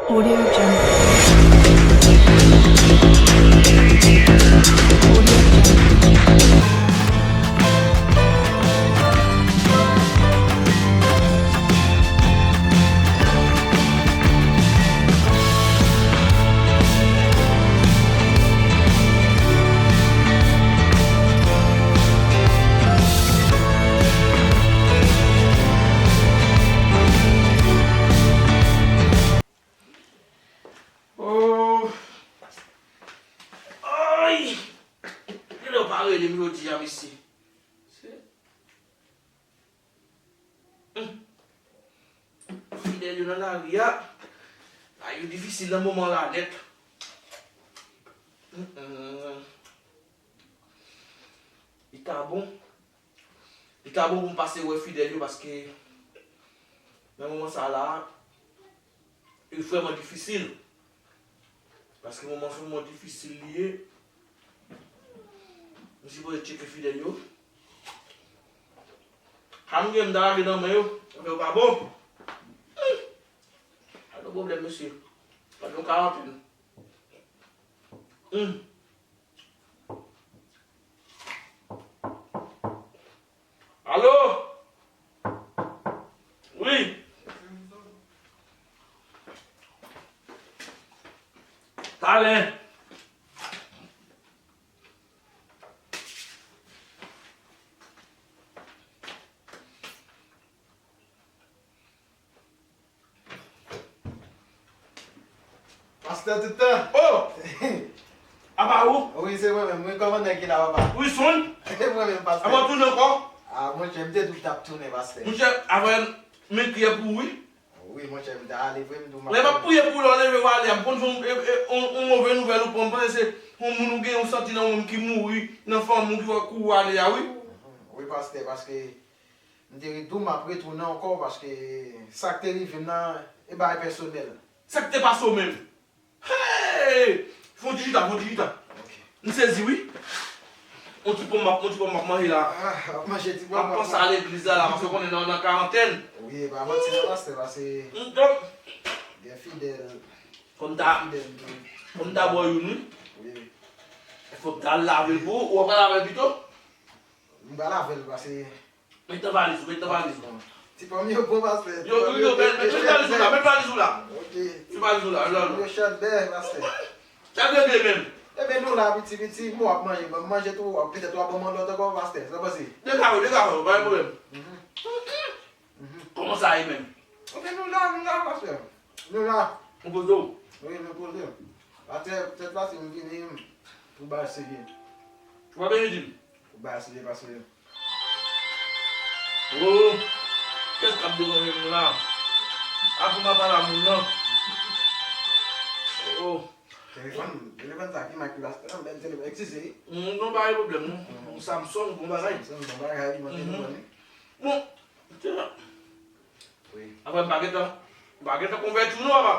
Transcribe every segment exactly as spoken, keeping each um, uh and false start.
Audio Jungle. Audio Jungle. Oh! Ay! Genlè yo pa rele m jodi a, mesye. Se Fidèl yo nan lari a. Bagay yo difisil nan moman la nèt. Mm, mm. Li ta bon. Li ta bon pou m pase wè fidèl yo paske nan moman sa la, li vrèman difisil. Paske moman se moman difisil li ye. M sipoze tcheke fidèl yo. Sa m gen m ta lage nan men yo. Afè yo pa bon. Hmm. Pa gen pwoblèm, mesye. Pa gen karantèn. Hmm. Alo? Wi. Talè. Pastè tout tan. Oh! Apa ou? Wi, se mwen menm. Wi, kòmandan ki la, papa? Wilson? Se mwen menm, pastè. Apa w tounen ankò? A, monchè, m te di w t ap tounen, pastè. Monchè, avan, men kiyè pou ou, wi. Wi, monchè, m ta ale vre, m di w m ap... Lè m ap priye pou ou, lè w leve w ale a, m konn se yon, e, e, yon, yon move nouvèl ou pran, m panse se yon moun ou gen, ou santi nan ou menm ki mouri, nan fanmi w ki fè w kouri w ale a, wi. Mhm. Wi, pastè, paske m te di w m ap retounen ankò, paske sa k te rive m nan, e bagay pèsonèl. Sa k te pase w menm? Hey! Fè yon ti chita, fè yon ti chita. Ok. M sezi, wi. Yon ti pòm m ap, yon ti pòm m ap manje la. Ah, ap manje ti pòm. M ap panse a legliz la, la, paske w konnen nan, nan karantèn. Wi, e pa manti non, pastè, paske... M t ap... Gen fidèl. Fò m ta... Fidèl tou. Fò m ta ba w youn, wi. Wi. Fò m ta lave l pou ou, ou pa lave l pito? M pa lave l, paske Met nan valiz ou, met nan valiz ou. Ti pòm yo bon, pastè. Yo, yo, yo, met, met, met valiz ou la, met valiz ou la. Ok. Met valiz ou la, la, la. Yo chalbè, pastè. Sa regle menm. Ebyen, nou la, piti, piti, bon, w ap manje, bon, manje tou, w ap, petèt w ap ban m yon lòt ankò, pastè. Sa pase? Dega yo, dega yo, pa gen pwoblèm. Mhm. Mhm. Kòman sa ye menm? Ebyen, nou la, nou la, pastè. Nou la. Ou poze w? Wi, nou poze. Atè, tèt pase, m vini pou bagay serye. Ou pa bezwen di m? Pou bagay serye, pastè. Oh, kiyès k ap deranje m la? Avan m ap pale a moun nan. Oh. Telefòn, telefòn sa ki mak pastè, bèl telefòn, eskize. Mm, non, pa gen pwoblèm, non. Mm. Samsung, bon bagay. Samsung, bon bagay, bon telefòn, wi. Bon, se sa. Wi. Apre, m pa gentan, m pa gentan konvèti w non, papa.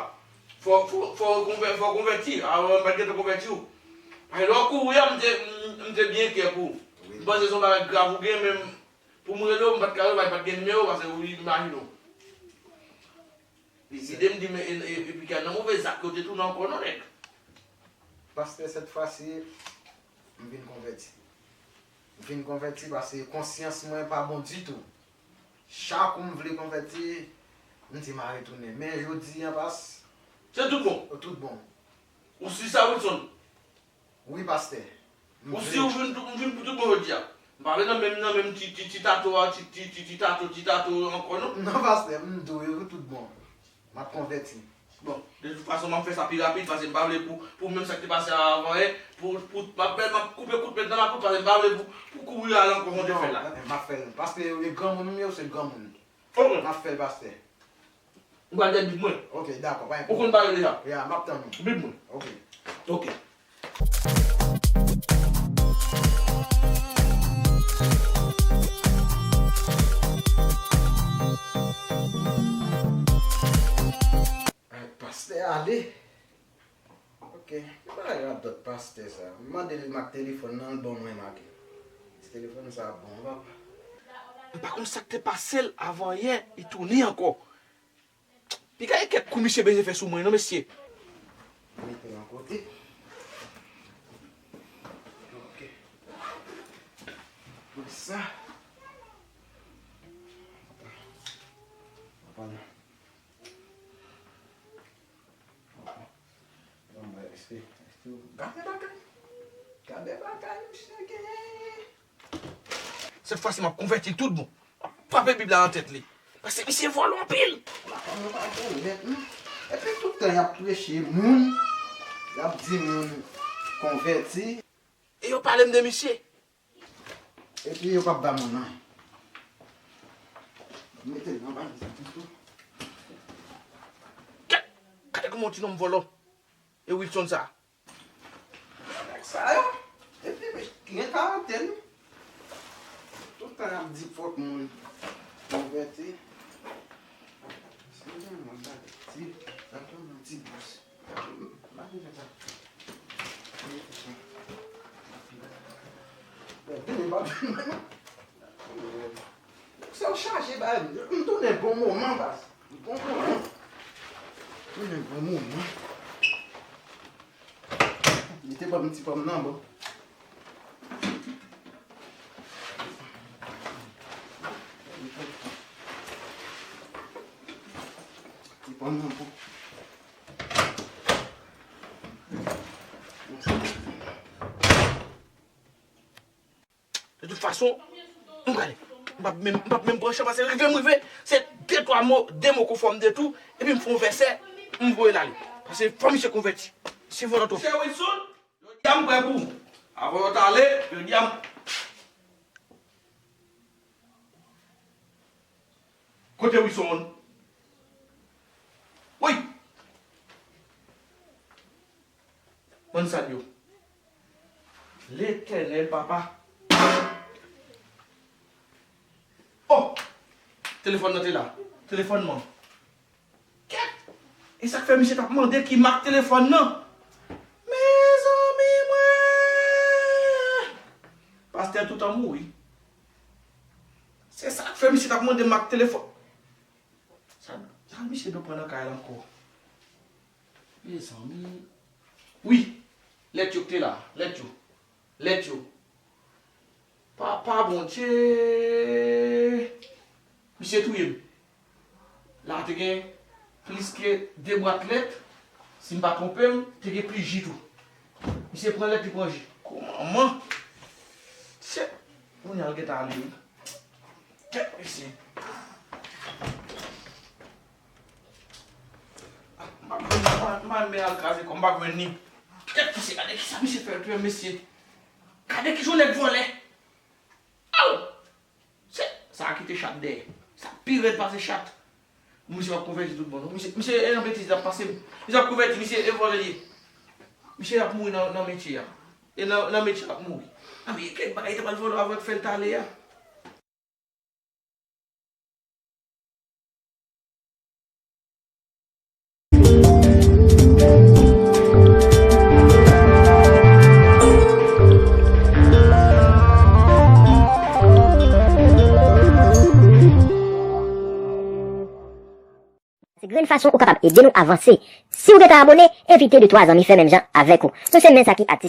Fò, fò, fò w konvè-, fò w konvèti. Apre, m pa t gentan konvèti w. Paske lè w kouri a, m te, m, m te byen enkye pou ou. Wi. M panse se yon bagay grav ou gen, men m, pou m rele w, m pa t ka rele w, pa t gen nimewo w, paske ou imajine w. Li vide m di, men, e, e, epi nan move zak yo te tounen ankò non, nèg. Pastè, sèt fwa si, m vin konvèti. M vin konvèti paske konsyans mwen pa bon ditou. Chak ou m vle konvèti, m di m a retounen. Men jodi a pas... Se tout bon? Tout bon. Ou si sa, Wilson? Wi, pastè. Ou si ou vin tou, ou vin pou tout bon jodi a? M pa vle nan menm, nan menm ti, ti, ti tato a, ti, ti, ti, ti tato, ti tato ankò, non? Non, pastè, m di w, yo tout bon. M ap konvèti. Bon, de tout fason, m ap fè sa pi rapid, paske m pa vle pou, pou menm sa k te pase a avan yè, pou, pou, m ap, m ap koupe kout pèt nan lakou, paske m pa vle pou, pou kouri al ankò, jan w te fè l la. Non, m ap fè l. Paske yo, e granmoun m ye, yo se granmoun. Ok. M ap fè l, pastè. M pral dèyè bib mwen. Ok, dakò, pa gen pwoblèm. Ou konn pale deja? Ya, m ap tann ou. Bib mwen. Ok. Ok. Ay, pastè ale. Ok. Ki bagay radòt pastè sa? M mande l mak telefòn nan, l ban mwen make. Ti telefòn sa bon, papa. M pa konn sa k te pase l avan yè, li tounen ankò. Piga e kèk kou misye bezwen fè sou mwen, non, mesye. Mete yon kote. Ok. Pou sa. Papa, non. Bon, mwen, èske, èske, gade bagay. Gade bagay, misye genyen. Sèt fwa si m ap konvèti l tout bon. M ap frape Bib la nan tèt li. Paske misye vòlò anpil. Lafanm yo pa bon nèt, non. Epi tout tan y ap preche moun, y ap di moun konvèti. E yo pale m de misye. Epi yo p ap ba moun anyen. Mete l nan valiz la tou. Gad, gade kòman yon ti nonm vòlò. E Wilson sa. Nèg sa yo. Epi, men, gen karantèn. Tout tan y ap di fòk moun konvèti. Se yon moun bagay ti, sa tou yon ti bous. M pa konn fè sa. Sa w chaje ba m. M tounen bon moman, baz. Bon moman. Tounen bon moman. Li te ban m ti pòm nan, bon. Ti pòm nan, bon. De tout fason, m prale. M p ap menm, m p ap menm pran chan, paske rive m rive, se de twa mo, de mo konfòm de tou, epi m fè yon vèsè, m voye l ale. Paske fò misye konvèti. Misye vòlò twòp. Mesye Wilson, jodi a m prè pou ou. Avan yo t ale, jodi a m Kote Wilson? Wi! Bann sal yo. Letènèl, papa. Oh! Telefòn nan te la. Telefòn mwen. Kèt! E sa k fè misye t ap mande ki mak telefòn nan? Mezanmi mwen! Pastè toutan mouri. Se sa k fè misye t ap mande mak telefòn. Sa, sa misye dwe pran nan kay la ankò. Mezanmi. Wi. Lèt yo k te la. Lèt yo. Lèt yo. Papa Bondye. Misye touye m. La te gen plis ke de bwat lèt. Si m pa twonpe m, te gen plis ji tou. Misye pran lèt, li pran ji. Kòman? Se, kounye a l gentan ale wi. Kèt mesye. M pa jwenn, m pa, m pa jwenn men al kraze kò m, m pa jwenn li. Kèt mesye, gade kisa misye fè tou, mesye. Gade kijan yon nèg vòlè. Aw! Se, sa a kite chat dèyè. Sa pi rèd pase chat. Misye p ap konvèti tout bon, non. Misye, misye, e nan betiz l ap pase m. Misye ap konvèti, misye, e vòlè l ye. Misye ap mouri nan, nan metye a. E nan, nan metye l ap mouri. A, men kèk bagay li ta pral vòlè avèk fè l t ale a. Se grenn fason ou kapab ede nou avanse. Si w gentan abone, envite de twa zanmi fè menm jan avèk ou. Nou se Men sa ki aktif.